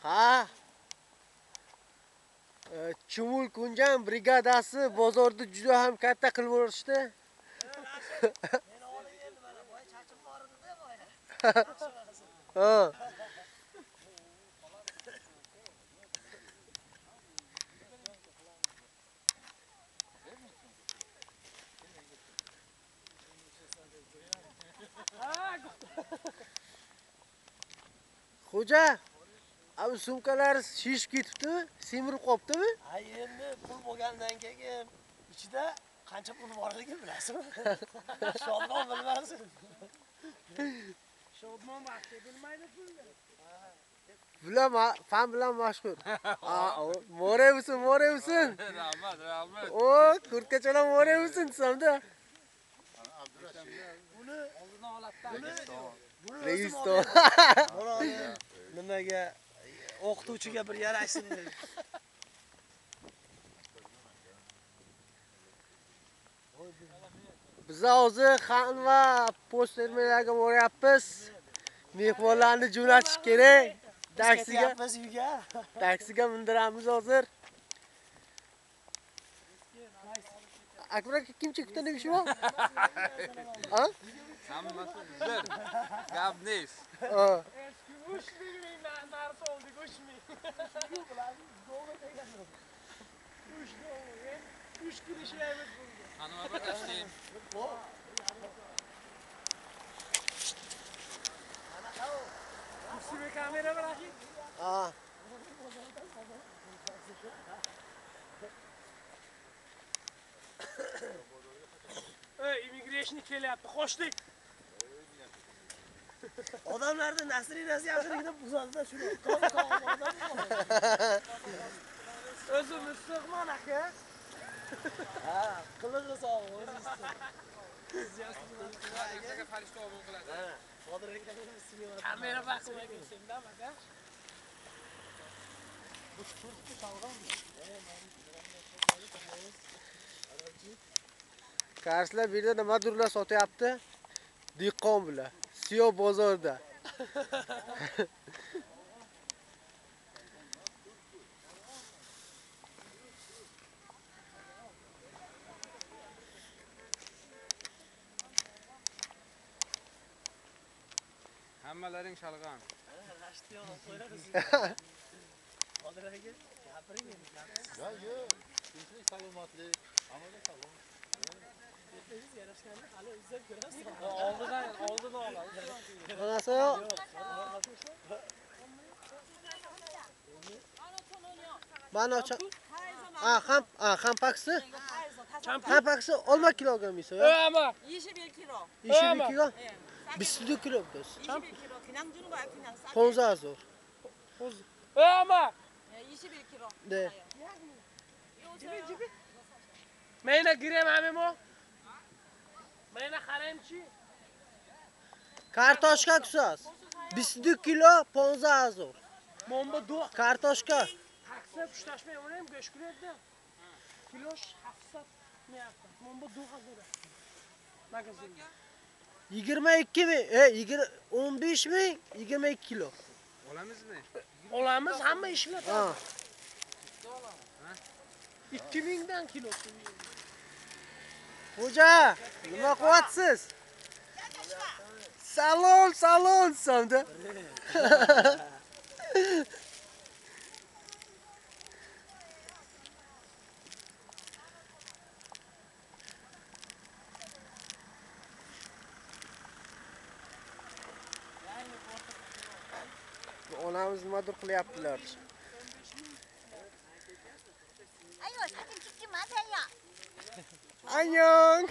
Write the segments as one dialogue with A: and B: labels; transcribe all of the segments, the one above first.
A: Ha. Chumul Kunjan brigadasi bozorni juda ham katta qilib yuborishdi.
B: Meni olib keldi mana, boya chachim bor edi-da boya.
A: Ha. Xo'ja, abi sumkalar shishib ketibdimi? Semirib qoptimi?
B: Ha, endi pul bo'lgandan keyin ichida qancha pul borligini bilasizmi? Shodmon bilmasin.
C: Shodmon vaqti bilmaydi pulni.
A: Bular fan bilan mashhur. Mo'raymisin, mo'raymisin.
D: Rahmat, rahmat.
A: O, kurtkachalar mo'raymisin desamda.
B: Buni
D: oldindan oladida.
A: Registon.
B: Nimaga o'qituvchiga bir yarashsin deb.
A: Biz hozir xan va post terminaliga boryapmiz. Mehmonlarni jo'natish kerak. Taksiga
B: uyga.
A: Taksiga mindiramiz hozir. Akbar aka kim chekdi nima ishi bor? Ha?
D: Hammasi bir. Gap neyse.
A: Ha.
C: Eski 3 ming narsa oldik, 3 ming. 3 dollar. 3 kun ishlaymiz bunga.
D: Hanuma tashlayim.
C: Ustiga kamera bırakayım.
A: Ha.
C: Ey, immigration kelyapti. Qochdik.
B: Odamlarning nasrinasi yaxshiligini buzadi-da shuni.
C: O'zimiz sig'man aka.
B: Ha, qilig'i sog', o'zi issiq.
D: Ertaga farishta obun qiladi.
B: Ha, Qodir aka ustiga
C: kamera baqmaydi sendam aka.
B: Bu kurtka sog'lommi?
A: Karslar bu yerda nimadirlar sotyapti. Dehqon bular. Siyo bozorda.
D: Hammalaring shalg'am.
B: Rashidni olib qo'yamiz. Qodir aka, gapiring endi.
E: Ya yo'q, tinchlik, salomatlik, hammaga salom.
B: O'zingiz yarashganni hali o'zingiz ko'rasiz.
D: Oldidan, oldidan oladi.
A: Onasi mana ha, ham paksi? Ham paksi olma kilogram 있어요?
C: 얼마?
F: 21kg.
A: 21kg? 22 kilo diyorsun.
F: 21kg 그냥 주는 거야, 그냥 싸게.
A: 15
C: 얼마?
F: 21kg.
A: 네.
C: 집이? 매나 기름 하면 뭐? 매나 하렘치?
A: Kartoshka kusas. 22 kilo 15
C: Bomba do.
A: Kartoshka.
C: Taksa puştaşmaya oynayayım, göçkülü eddi. Kiloş 700 miyapti. Bomba 2000. Magazinda.
A: 22 ming, 15 ming, 22 kilo.
D: Olamizmi?
C: Olamiz, hamma ishlatadi.
A: Ha.
C: 2000 dan kilosi.
A: Xo'ja, nima qilyapsiz? Salom, salom desamda. Onamiz nimadir qilyaptilar.
G: Ayo, 사진 찍지 마세요.
A: Annyeong.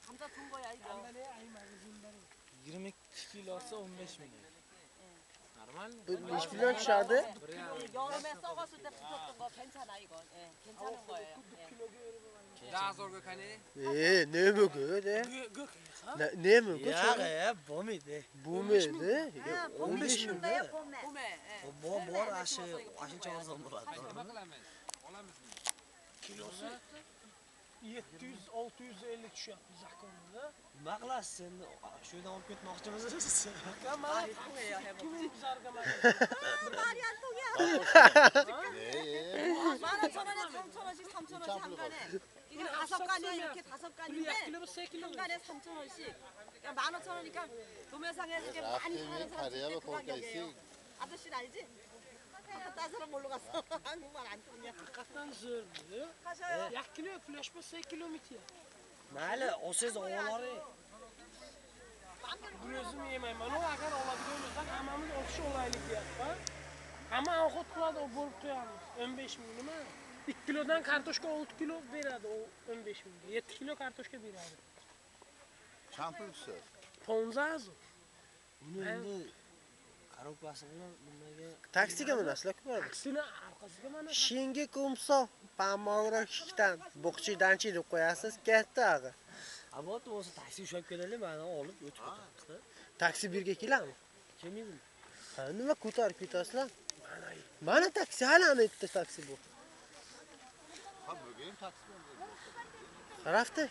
F: 감자 준 거야 이거.
B: 22 kilosi 15 ming.
D: Normal.
A: Bu necha million tushadi?
F: 여름에 썩었을 때 붙였던 거 괜찮아 이거. 예, 괜찮은 거예요. 예.
D: Dazorga qani?
A: Nima bu de? Nima bu?
B: Yo'q, bo'lmaydi.
A: Bo'lmaydi.
B: 15 ming.
F: 봄에. 봄에.
B: Bu bor ashi, ashincha arzon bo'ladi.
D: Nima qilamiz? Olamizmi?
C: Kilosi 700-650 tushyapti zakonda.
B: Nima qilasiz endi? Shu yerdan olib ketmoqchimisiz?
C: Aka, mana 2000 zarga mana.
F: 말이 안 통해.
E: Ne?
F: 15,000원에 3,000원씩 3,000원씩 한 간에. 이게 다섯 간이야 이렇게 다섯
C: Bir
F: 간인데
C: kilo bir kilo.
F: 한 간에 3,000원씩. 그러니까 15,000원이니까 도매상에서 이렇게 많이 파는 사람 그 가격이에요. 아저씨는 알지? 아까 딴 사람 뭘로 갔어? 한국말 안 통해.
C: Haqiqatdan zo'r bu.
F: 가셔요.
C: 1 kilo plyashpa 8 kilometr.
B: Mayli, olsangiz olavering.
C: Bir o'zim yemayman. U agar oladigan bo'lsak, hammamiz o'xshash olaylik deyapman. Hamma ovqat qiladi, u bo'lib qo'yamiz. 15 ming nima? 2 kilodan kartoshka 6 kilo beradi u 15 mingga. 7 kilo kartoshka beradi.
E: Champil tushadi.
C: Ponzazu.
B: Buni endi korobkasi bilan nimaga
A: Taksiga minasizlar-ku baribir.
C: Taksini orqasiga mana
A: Shingi kumso, pamogra kikdan, buqchidanchi deb qo'yasiz, ketdi ag'i.
B: Abot bo'lsa taksi ushlab kelaylik, mana olib o'tib ketamiz-da.
A: Taksi bu yerga keladimi?
B: Kelmaydimi?
A: Ha, nima ko'tarib ketasizlar? Mana taksi, hali ana yerda taksi bu.
E: Ha, bugun taksi bo'ldi.
A: Qarafti.